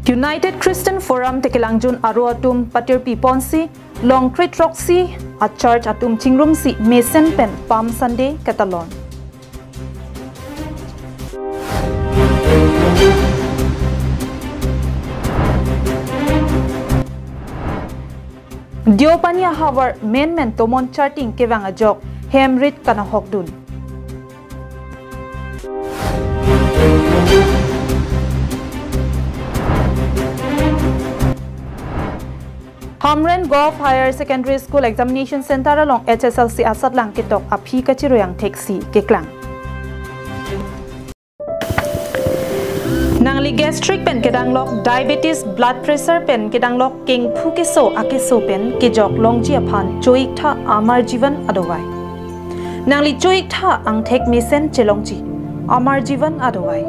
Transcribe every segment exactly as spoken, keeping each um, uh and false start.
United Christian Forum Tekelangjun aro atum patirpi ponsi, long kre throksi a church atum chingrumsi mesen pen Palm Sunday ketalon. Deopani ahavar menmen tomon charting kevang ajok hem rit kanahokdun. Hamren Govt Higher Secondary School Examination Center along H S L C asatlang ketok aphi kachirui angthek si keklang. Nangli gastric pen kedanglok, diabetes, blood pressure pen kedanglok, kengphu keso akeso pen kejok longji aphan cho-iktha Amar Jeevan adovai. Nangli cho-iktha angthek mesen chelongji Amar Jeevan adovai.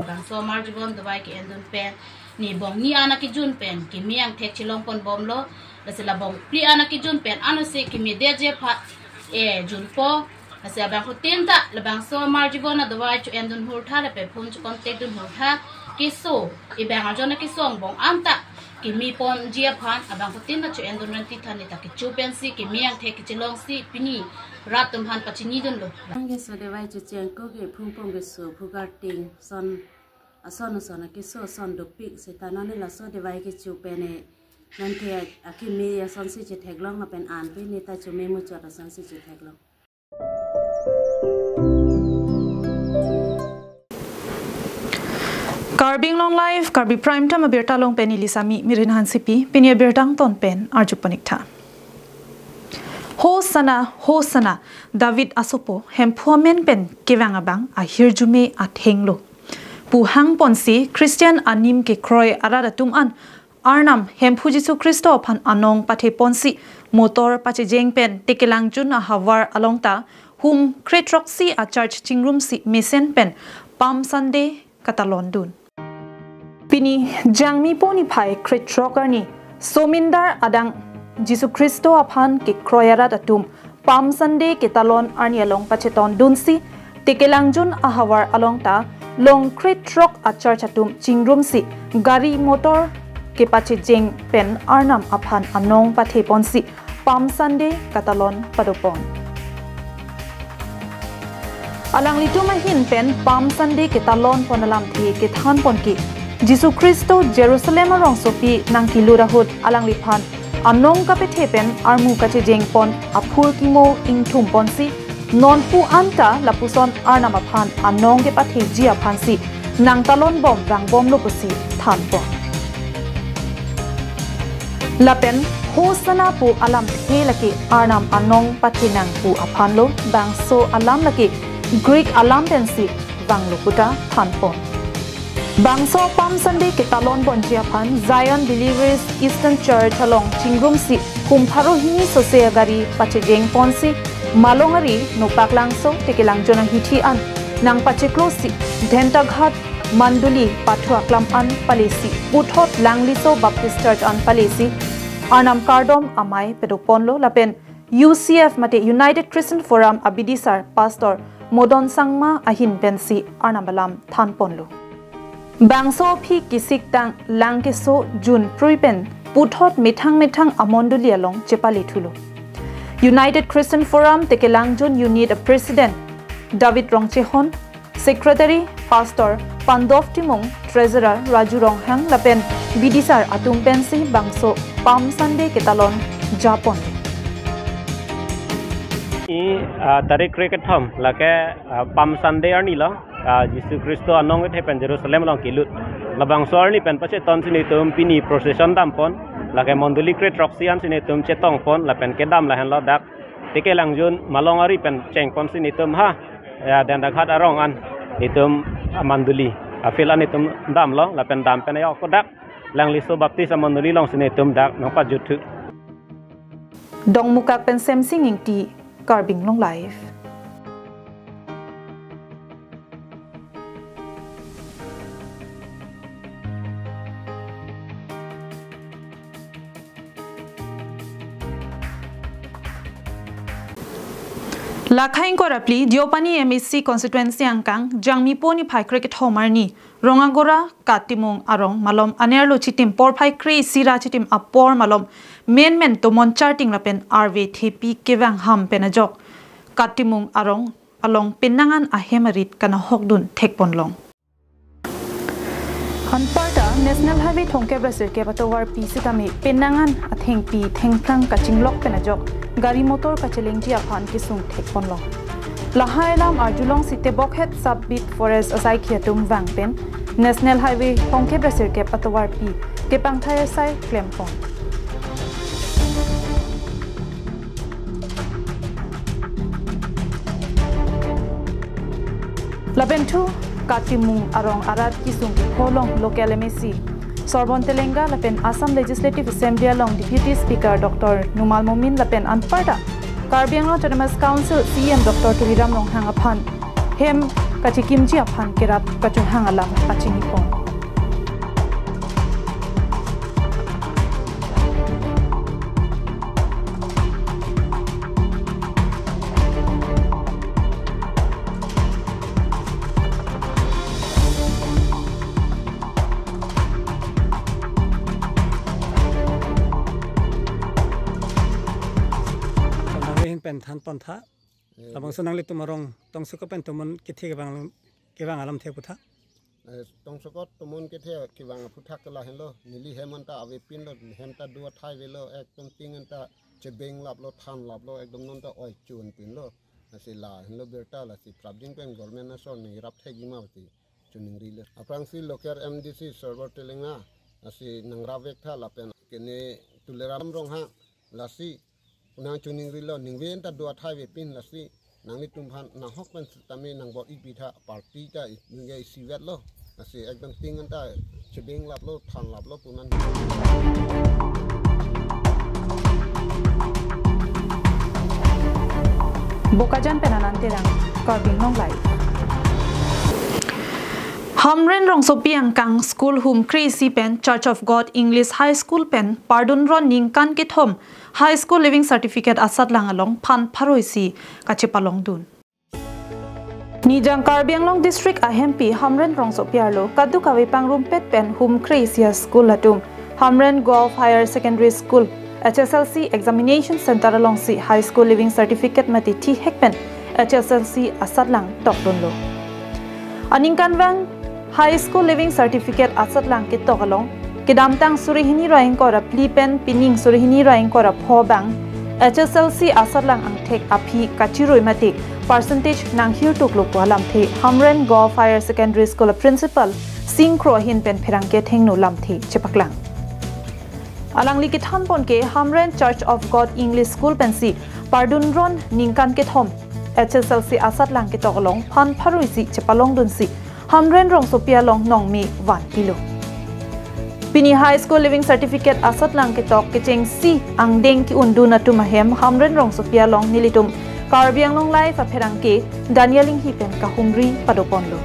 Bangso Amar Jeevan dovai ke-endun pen, ne bong ni an akejun pen keme angthek chelongpon bomlo, lasi la bong phli an akejun pen anose keme detji aphan, eh, junpo. Lasi abangphutin ta labangso Amar Jeevan adovai cho-endun hurtha, lapen phone cho-contact dun hurtha, keso, ebang arjon akeso angbong an ta keme ponji aphan abangphutin ta cho-endun renti than, ne ta kecho pensi keme angthek kechelongsi pini rat atum aphan pachinidunlo. Bang keso dovai chocheng ko ke phungpong keso, phu karting, son ason ason akeso ason dopik, seta non ne laso dovai kecho pen ne non ke akeme asonsi chetheklong lapen an pe ne ta chome muchot asonsi chetheklong. Karbi Anglong Live, Karbi Prime Time abirta along pen neli Sami Mirin Hansipi, pini abirta angton pen arjuponik tha. Hosanna, Hosanna, David asopo, Hemphu amen pen kevang abang ahirjume athenglo pu hangponsi Christian anim kekroi arat atum an Arnam Hemphu Jisu Khristo aphan anong patheponsi motor pachejeng pen Tekelangjun ahavar along ta hum kre throksi a church chingrumsi mesen pen Palm Sunday katalondun. Pini Jangmipo niphai kre throk arni, somindar adang Jisu Khristo aphan kekroi arat atum Palm Sunday ketalon arni along pachetondunsi, Tekelangjun ahavar along ta long kre throk a church atum chingrumsi gari motor kepachejeng pen Arnam aphan anong patheponsi Palm Sunday katalon padopon. Alanglitum ahin pen Palm Sunday ketalonpon alamthe kethanpon ke, Jisu Khristo Jerusalem arongsopi nangkelut ahut alangliphan anong kapethe pen armu kachejengpon aphurkimo ingthumponsi, nonpu anta lapuson Arnam aphan anong kepatheji aphansi nangtalonbom vangbomlo pusi thanpon. Lapen Hosanna pu alamthe lake Arnam anong pathenang pu aphanlo, bangso alam lake Greek alam pensi vanglo puta thanpon. Bangso Palm Sunday ketalonponji aphan Zion Believers Eastern Church along chingrumsi hum pharo hini sose agari pachejengponsi Malongari, Nopaklangso, Tekelangjun ahithi an nangpacheklosi Dhentaghat Manduli pathu aklam an palesi, puthot Langliso Baptist Church an palesi Arnam kardom amei padoponlo lapen U C F mate United Christian Forum abidisar Pastor Modon Sangma ahin pensi Arnam alam thanponlo. Bangso aphi kisiktang Langkeso June phli pen puthot methang methang amondoli along chepalethulo. United Christian Forum Tekelangjun Unit a President David Rongchehon, Secretary Pastor Pandov Timung, Treasurer Raju Ronghang lapen bidisar atum pensi bangso Palm Sunday ketalon japon. I, ah, tarik kre kethom lake, ah, Palm Sunday arnilo, ah, Jisu Khristo anong kethe pen Jerusalem along kelut. Labangso arni pen pachetonsi netum pini procession dampon, lake mondoli kre throksi ansi netum chetongpon lapen kedam lahenlo dak Tekelangjun Malongari pen chengponsi netum ha, ya, Dhentaghat arong an netum amondoli, afield an netum damlo lapen dam pen ya kodak Langliso Baptist amondoli alongsi netum dak nangpajuthu. Dongmukak pen Semsing Ingti, Karbi Anglong Live. Lakhai ingkoi ra phli Deopani M A C constituency angkang Jangmipo niphai krekethom arni Rongagora Katimung arong malom anerlo chitim porphai kre-isi ra chitim apor malom menmen tomon charting lapen arve thepi kevangham pen ajok Katimung arong along penang an ahem arit kanahokdun thekponlong. Anparta National Highway thomkep ra sirkep atovarpi sitame penang an athengpi thengphrang kachinglok pen ajok gari motor kachelengji aphan kesung thekponlong. Lahai alam arjulongsi Tebokhet Sub Beat Forest asaikhi atum vang pen National Highway thomkep ra sirkep atovarpi kepangthai asai klempon. Lapen thu Katimung arong arat kesung kepholong local M A C Sorbon Telenga lapen Assam Legislative Assembly along Deputy Speaker Doctor Numal Momin lapen anparta Karbi Anglong Autonomous Council C E M Doctor Tuliram Ronghang aphan hem kachekimji aphan kerap kachunghang alam pachinipon. Nangli ahin pen thanpon tha. Eh, Labangso nanglitum arong tongsokot pen tomon kethe kevang, kevang alamthe putha. Eh, tongsokot tomon kethe kevang aphuthak ke lahenlo, neli hem anta avepinlo, hem ta do athai avelo, ekdom ting anta chebenglaplo, thanlaplo, ekdom non ta oi chunpinlo. Lasi lahenlo birta, lasi prapjin pen government ason ni rap thekji ma pute choningrilo. Aphrangsi local M D C Sorbon Telenga, lasi nangrap vek tha lapen kene Tuliram Ronghang, lasi unang choningrilo, ningve anta do athai avepin, lasi nanglitum aphan nahok pen sitame nangbor-ipi tha, party ta i-, ningve isivetlo, lasi ekdom ting anta chebenglaplo, thanlaplo pu nang. Bokajan pen Anand Terang, Karbi Anglong Live. Hamren rongsopi angkang school hum kre-isi pen Church of God English High School pen pardun ron ningkan kethom High School Leaving Certificate asatlang along phan pharo isi kachepalongdun. Nijang Karbi Anglong District ahempi Hamren rongsopi arlo kadokave pangrumpet pen hum kre-isi a-school atum Hamren Govt Higher Secondary School H S L C Examination Center alongsi High School Leaving Certificate mate thihek pen H S L C asatlang tokdunlo. Aningkanvang High School Leaving Certificate asatlang ketok along kedamtang suri hini ra ingkoi ra phli pen pining suri hini ra ingkoi ra pho abang H S L C asatlang angthek aphi kachirui mate percentage nanghirtuklo pu alamthe Hamren Govt Higher Secondary School Principal Singkro ahin pen pherangke athengno lamthe chepaklang. Alangli kethanpon ke Hamren Church of God English School pensi pardun ron ningkan kethom H S L C asatlang ketok along phan pharo isi chepalongdunsi Hamren rongsopi along nongmi vanpilo. Pini High School Leaving Certificate asatlang ketok kechengsi angdeng ke-undun atum ahem Hamren rongsopi along nelitum Karbi Anglong Live apherangke Daniel Inghi pen kahumri padoponlo.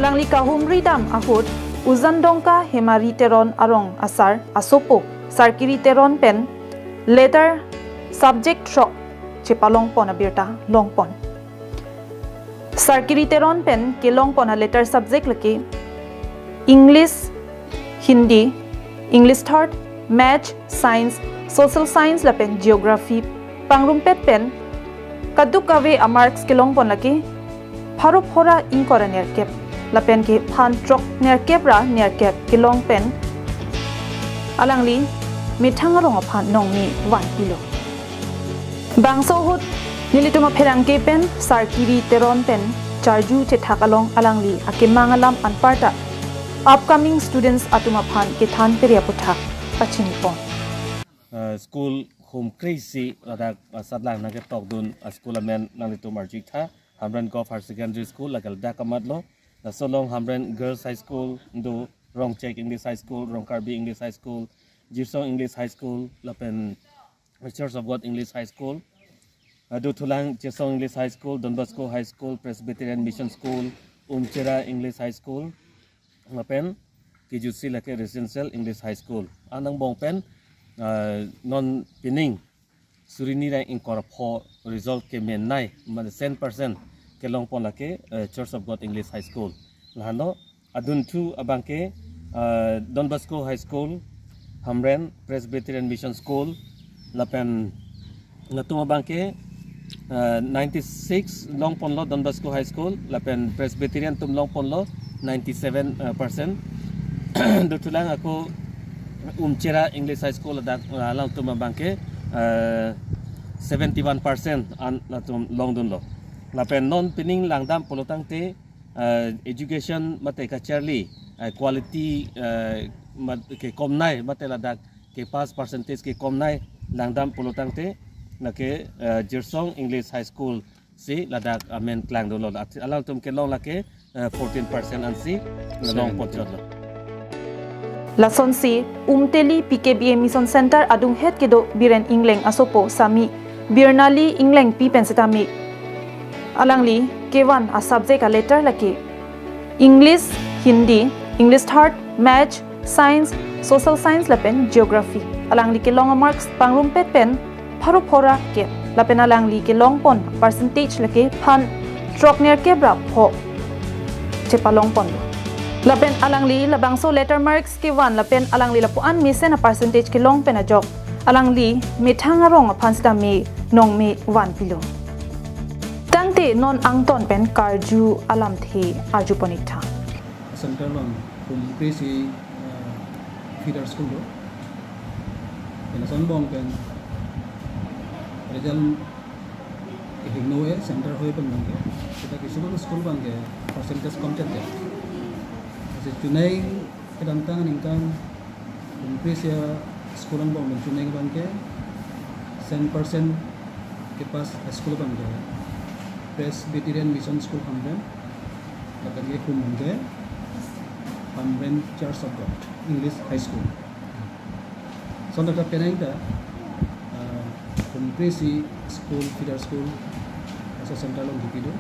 Alangli kahumri dam ahut Ujandongka Hemari Teron arong asar asopo Sarkiri Teron pen letter subject throk chepalongpon abirta longpon. Sarkiri Teron pen kelongpon a-letter subject lake English, Hindi, English third, Maths, Science, Social Science lapen Geography pangrumpet pen kadokave a-marks kelongpon lake pharo pho ra ingkoi ra nerkep lapen ke phan throk nerkep ra nerkep kelong pen alangli methang arong aphan nongmi vanpilo. Bangso ahut nelitum apherangke pen Sarkiri Teron pen charju chethak along alangli akemang alam anparta upcoming students atum aphan kethan peri aputhak pachinipon. Uh, school hum kre-isi ladak, uh, asatlang nangketokdun, uh, school amen nanglitum arju-ik tha, Hamren Govt Higher Secondary School, lake ladak amatlo. Laso along Hamren Girls High School do, Rongchek English High School, Rongkarbi English High School, Jirsong English High School, lapen Church of God English High School, uh, do thulang Chesong English High School, Don Bosco High School, Presbyterian Mission School, Umchera English High School, lapen kejusi lake Residential English High School. Anang angbong pen, ah, non pining suri hini ra ingkoi ra pho result kemenei, mane cent percent kelongpon lake, eh, Church of God English High School. Lahenlo adunthu abangke, eh, Don Bosco High School, Hamren Presbyterian Mission School, lapen latum abangke, eh, ninety-six longponlo Don Bosco High School, lapen Presbyterian atum longponlo ninety-seven, eh, percent. Dothulang ako Umchera English High School ladak, eh, alangtum abangke, eh, seventy-one percent an latum longdunlo. Lapen non pining langdam pulotangte, eh, education mate kacharli, eh, quality, eh, mat-, kekomnei mate ladak kepass percentage kekomnei langdam pulotangte, lake, eh, Jirsong English High School si ladak amen klangdunlo. Alangtum kelong lake, eh, fourteen percent ansi longpon chotlo. Lasonsi Umteli P K B A Mission Center adunghet kedo Biren Engleng asopo sami Birnali Englengpi pen sitame alangli kevan a subject a letter lake English, Hindi, English third, Maths, Science, Social Science lapen Geography. Alangli kelong a marks pangrumpet pen pharo phora kep. Lapen alangli kelongpon percentage lake phan throknerkep ra pho chepalongponlo. Lapen alangli labangso letter marks kevan lapen alangli lapu-an mesen a percentage kelong pen ajok alangli methang arong aphan sitame nongme vanpilo. Tangte non angton pen karju alamthe arjupon-ik tha. Center along Humkri si, eh, feeder school do. Pen lason angbong pen result kehingno-e center ahoi pen abangke. Seta kisuman school abangke percentage komchot ke. Lasi chunei kedamtang aningkan Humkri si a school angbong pen chunei abangke cent percent kepass a school abangke Presbyterian Mission School Hamren, lapen kehum abangke Hamren Church of God English High School. Lason ta penang ta, ah, Humkri si school, feeder school, laso center along kipi do.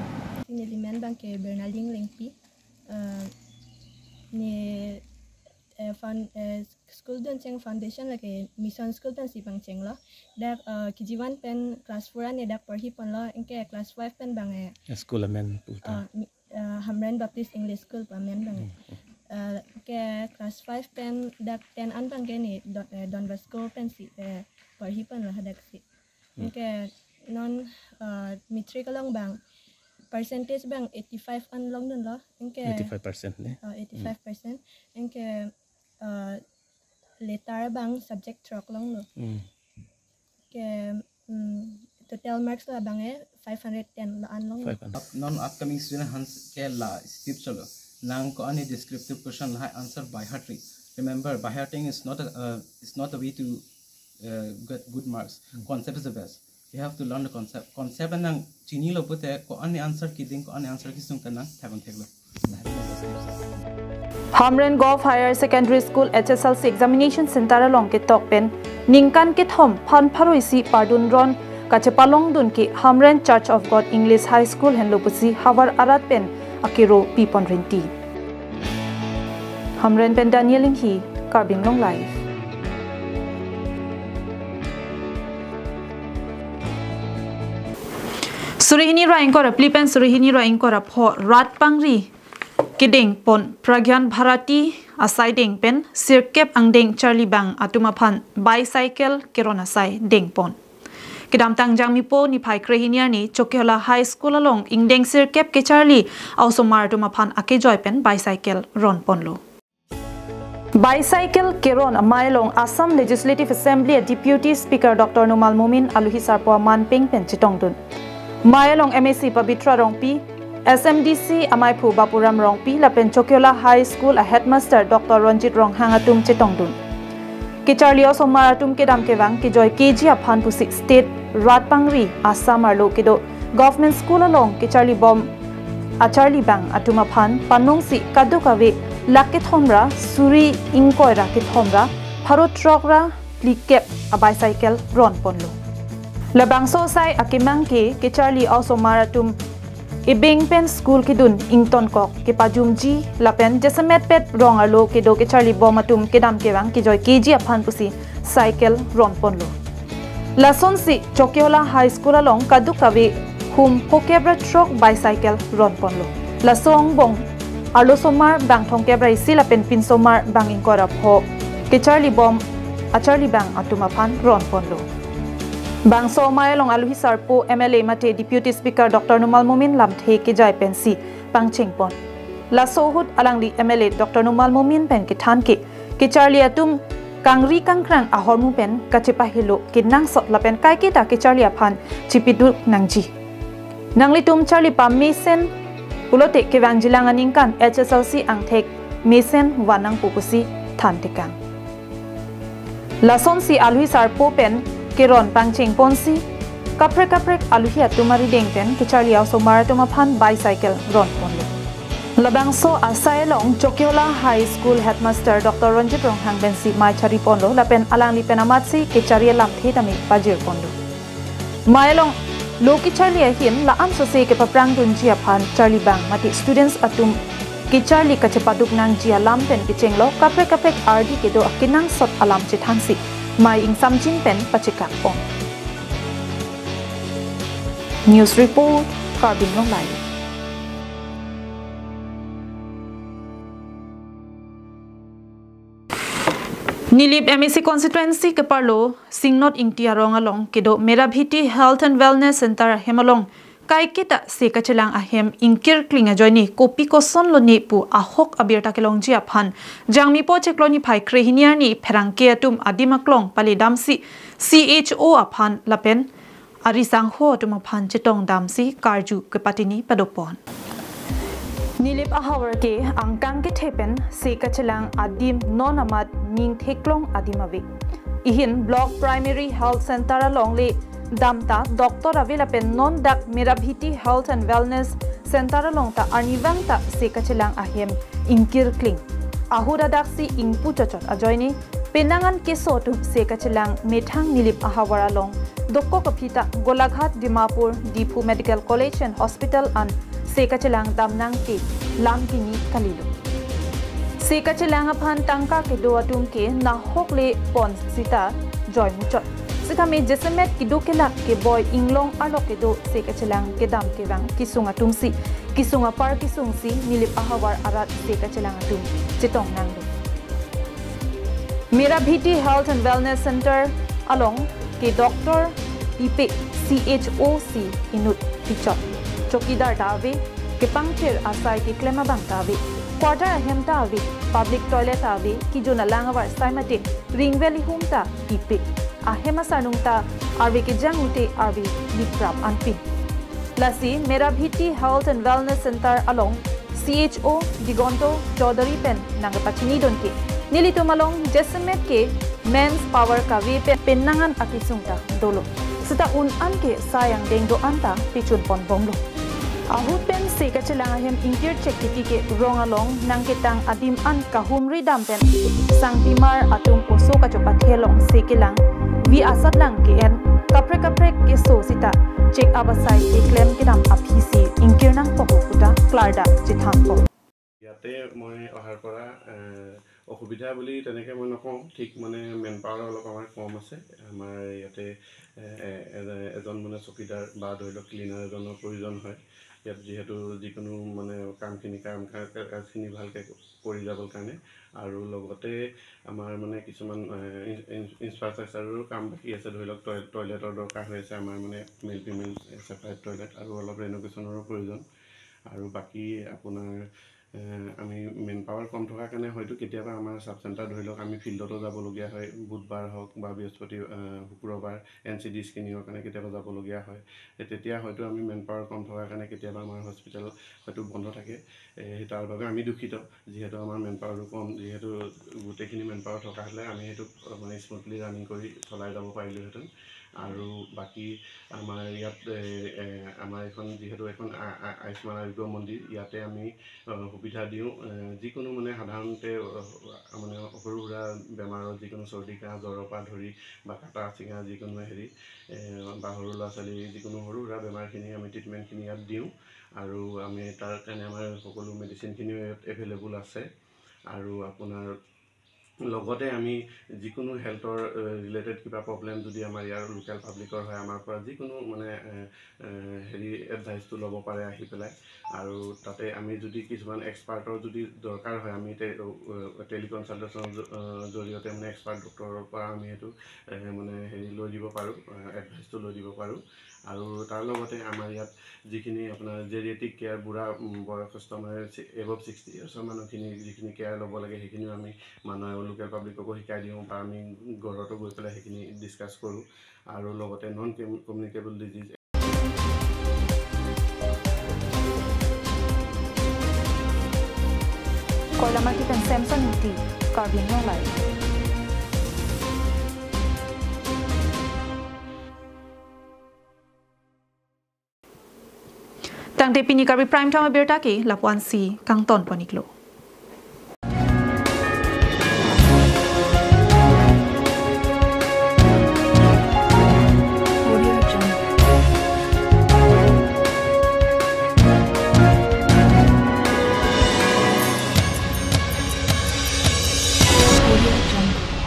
Neli men abangke Birnali Englengpi. Ah, ne, eh, found, eh, school duncheng foundation lake mission school pensi pangchenglo. Dak, eh, K G one pen class four an ne dak porhiponlo, anke class five pen abang, eh, school amen puta, eh, mi-, eh, Hamren Baptist English School pu amen abang. Hmm. Eh, anke class five pen dak ten an abangke ne Don, eh, Don Bosco pensi, eh, porhiponlo hadaksi. Hmm. Anke non, eh, matric along abang percentage abang eighty-five an longdunlo. Anke eighty-five percent ne? Eh, eighty-five percent. Hmm. Anke, eh, letter abang subject throk longlo. Hmm. Anke, mm, total marks labang, eh, five hundred ten la-an longlo. Five hundred. Up-, non upcoming student aphan ke la script cholo. Nang ko-an descriptive question lahai answer by heart ri. Remember, by hearting is not a, uh, is not a way to, uh, get good marks. Hmm. Concept is the best. You have to learn the concept. Concept nang chinilo pute ko-an answer keding, ko-an answer kesung ta nang thek-un theklo. Hamren Govt Higher Secondary School H S L C Examination Center along ketok pen ningkan kethom phan pharo isi pardun ron kachepalongdun ke Hamren Church of God English High School henlo pusi havar arat pen akero pipon rinti. Hamren pen Daniel Inghi, Karbi Anglong Live. Suri hini ra ingkoi ra phli pen suri hini ra ingkoi ra pho rat pangri kedengpon Pragyan Bharati asai deng pen sirkep angdeng charli bang atum aphan bicycle keron asai dengpon. Kedamtang Jangmipo niphai krehini arni Chokihola High School along ingdeng sirkep kecharli a-osomar atum aphan akejoi pen bicycle ronponlo. Bicycle keron amei along Assam Legislative Assembly a Deputy Speaker Doctor Numal Momin aluhi sarpo aman peng pen chetongdun. Mei along M A C Pabitra Rongpi, S M D C amaiphu Bapuram Rongpi lapen Chokihola High School a Headmaster Doctor Ronjit Ronghang atum chetongdun. Kecharli a-osomar atum kedam kevang kejoi keji aphan pusi state rat pangri Assam arlo kedo government school along kecharli bom acharli bang atum aphan panongsi kadokave lakh kethom ra suri ingkoi ra kethom ra pharo throk ra phlikep a bicycle ronponlo. Labangso asai akemang ke kecharli a-osomar atum ebeng pen school kedun ingtonkok kepajumji lapen jasemetpet rong arlo kedo kecharli bom atum kedam kevang kejoi keji aphan pusi cycle ronponlo. Lasonsi Chokihola High School along kadokave hum phokep ra throk bicycle ron ponlo. Laso angbong arlosomar bang thomkep ra isi lapen pinsomar bang ingkoi ra pho kecharli bom acharli bang atum aphan ron ponlo. Bangso amei along aluhi sarpo M L A mate Deputy Speaker Doctor Numal Momin lamthe kejai pensi pangcheng pon. Laso ahut alangli M L A Doctor Numal Momin pen kethan ke kecharli atum kangri kangkrang ahormu pen kachepahelo kenangsot lapen kaiketa kecharli aphan chipiduk nangji. Nanglitum charli pamesen pulote kevangjilang aningkan H S L C angthek mesen van nangpo pusi thantekang. Lasonsi aluhi sarpo pen keron pangcheng ponsi kaprek kaprek aluhi atum arideng pen kecharli a-osomar atum aphan bicycle ron ponlo. Labangso asai along Chokihola High School Headmaster Doctor Ranjit Ronghang pensi mei chari ponlo lapen alangli pen amatsi kecharli alamthe tame pajir ponlo. Mei along lo kecharli ahin la-an sose kepaprang dunji aphan charli bang mate students atum kecharli kachepaduk nangji alam pen kechenglo kaprek kaprek ardi kedo akenangsot alam chethansi mei ingsamjin pen pachekak pon. News report, Karbi Anglong Live. Nilip M A C constituency keparlo Singnot Ingti arong along kedo Merabhiti Health and Wellness Center ahem along kaiketa se kachelang ahem ingkirkling ajoine kopi kosonlo ne pu ahok abirta kelongji aphan Jangmipo chiklo niphai krehini arni pherangke atum adim aklong pale damsi C H O aphan lapen ari sangho atum aphan chetong damsi karju kepatini padopon. Nilip ahavar ke angkang kethe pen se kachelang adim non amat ning theklong adim ave. Ihin Block Primary Health Center along le damta doctor ave lapen non dak Merabhiti Health and Wellness Center along ta arnivang ta se kachelang ahem ingkirkling. Ahut adaksi ingpu chochot ajoine penang an keso atum se kachelang methang Nilip ahavar along dokok aphi ta Golaghat, Dimapur, Diphu Medical College and Hospital an se kachelang damnang ke lam kini kalilo. Se kachelang aphan tangka kedo atum ke nahok le pon sita joi muchot. Sitame jasemet kedo kelak keboi inglong arlo kedo se kachelang kedam kevang kesung atumsi kesung apar kesungsi Nilip ahavar arat se kachelang atum chetong nanglo. Merabhiti Health and Wellness Center along ke doctor ipe C H O si inut pichot. Chowkidar ta ave, kepangthir asai keklem abang ta ave, quarter ahem ta ave, public toilet ta ave, kejun alang avarsai mate ringvel ihum ta ipe. Ahem asarnung ta arve kejang ute arve liprap anpin. Lasi Merabhiti Health and Wellness Center along C H O Digonto Chaudhary pen nangkepachinidun ke nelitum along jasemet ke manpower kave pen penang an akesung ta dolo. Sita un an ke sai angdeng do-an ta pichun pon bomlo. Ahut pen se kachelang ahem ingkir chek titi ke rong along nangketang adim an kahumri dam pen sangtimar atum oso kachopathe along se kelang vi asatlang ke-en kaprek kaprek keso sita chek abasai keklem kedam aphisi ingkir nangpok puta klardak chethan pon. ইয়াতে মই অহাৰ পৰা, এ, অসুবিধা বুলি তেনেকে মই নকওঁ, ঠিক মানে মেন পাৱাৰ অলপ আমাৰ কম আছে। আমাৰ ইয়াতে, এ, এ, এ, এজন মানে চকীদাৰ বা ধৰি লওক ক্লিনাৰ এজনৰ প্ৰয়োজন হয়। ইয়াত যিহেতু যিকোনো মানে কামখিনি, কাম কা-, কাজখিনি ভালকে কৰি যাবৰ কাৰণে। আৰু লগতে আমাৰ মানে কিছুমান, এ, ইন-, ইন-, ইনফ্ৰাষ্ট্ৰাকচাৰৰো কাম বাকী আছে, ধৰি লওক টয়-, টয়লেটৰ দৰকাৰ হৈ আছে আমাৰ মানে মেল ফিমেল ছেপাৰেট টয়লেট আৰু অলপ ৰেন'ভেশ্যনৰো প্ৰয়োজন। আৰু বাকী আপোনাৰ এ, আমি মেন পাৱাৰ কম থকাৰ কাৰণে হয়তো কেতিয়াবা আমাৰ ছাব চেণ্টাৰ ধৰি লওক আমি ফিল্ডতো যাবলগীয়া হয়, বুধবাৰ হওক বা বৃহস্পতি, এ, শুক্ৰবাৰ এন চি ডি স্কেনিঙৰ কাৰণে কেতিয়াবা যাবলগীয়া হয়। তে-, তেতিয়া হয়তো আমি মেন পাৱাৰ কম থকাৰ কাৰণে কেতিয়াবা আমাৰ হস্পিটেল হয়তো বন্ধ থাকে। এ, সেই তাৰ বাবে আমি দুখিত, যিহেতু আমাৰ মেন পাৱাৰো কম, যিহেতু গোটেইখিনি মেন পাৱাৰ থকা হ'লে আমি সেইটো, মানে, স্মুথলি ৰানিং কৰি চলাই যাব পাৰিলোহেঁতেন। আৰু বাকী আমাৰ ইয়াত, এ, এ, আমাৰ এইখন যিহেতু এখন আ-, আ-, আয়ুষ্মান আৰোগ্য মন্দিৰ, ইয়াতে আমি, অ, সুবিধা দিওঁ। এ, যিকোনো মানে সাধাৰণতে, অ, মানে সৰু সুৰা বেমাৰৰ যিকোনো চৰ্দি কাহ, জ্বৰৰ পৰা ধৰি বা কাটা চিঙা যিকোনো হেৰি, এ, বা সৰু ল'ৰা ছোৱালী যিকোনো সৰু সুৰা বেমাৰখিনি আমি ট্ৰিটমেণ্টখিনি ইয়াত দিওঁ। আৰু আমি তাৰ কাৰণে আমাৰ সকলো মেডিচিনখিনিও ইয়াত এভেইলেবল আছে। আৰু আপোনাৰ লগতে আমি যিকোনো হেল্থৰ ৰিলেটেড কিবা প্ৰব্লেম যদি আমাৰ ইয়াৰ লোকেল পাব্লিকৰ হয়, আমাৰ পৰা যিকোনো মানে এ, এ, হেৰি এডভাইচটো ল'ব পাৰে আহি পেলাই। আৰু তাতে আমি যদি কিছুমান এক্সপাৰ্টৰ যদি দৰকাৰ হয়, আমি টেলিকনচাল্টেশ্যনৰ জৰিয়তে মানে এক্সপাৰ্ট ডক্টৰৰ পৰা আমি সেইটো এ, মানে হেৰি লৈ দিব পাৰোঁ, এডভাইচটো লৈ দিব পাৰোঁ। আৰু তাৰ লগতে আমাৰ ইয়াত যিখিনি আপোনাৰ জেৰিয়েটিক কেয়াৰ, বুঢ়া উম, বয়সস্থ মানে এবভ ছিক্সটি ইয়াৰ্ছৰ মানুহখিনি যিখিনি কেয়াৰ ল'ব লাগে, সেইখিনিও আমি মানে লোকেল পাব্লিককো শিকাই দিওঁ বা আমি ঘৰতো গৈ পেলাই সেইখিনি ডিছকাছ কৰোঁ। আৰু লগতে non communicable disease Koilamati pen Samson Ingti, Karbi Anglong Live. Tangte pini Karbi Prime Time abirta ke lapu-ansi kangton pon-iklo.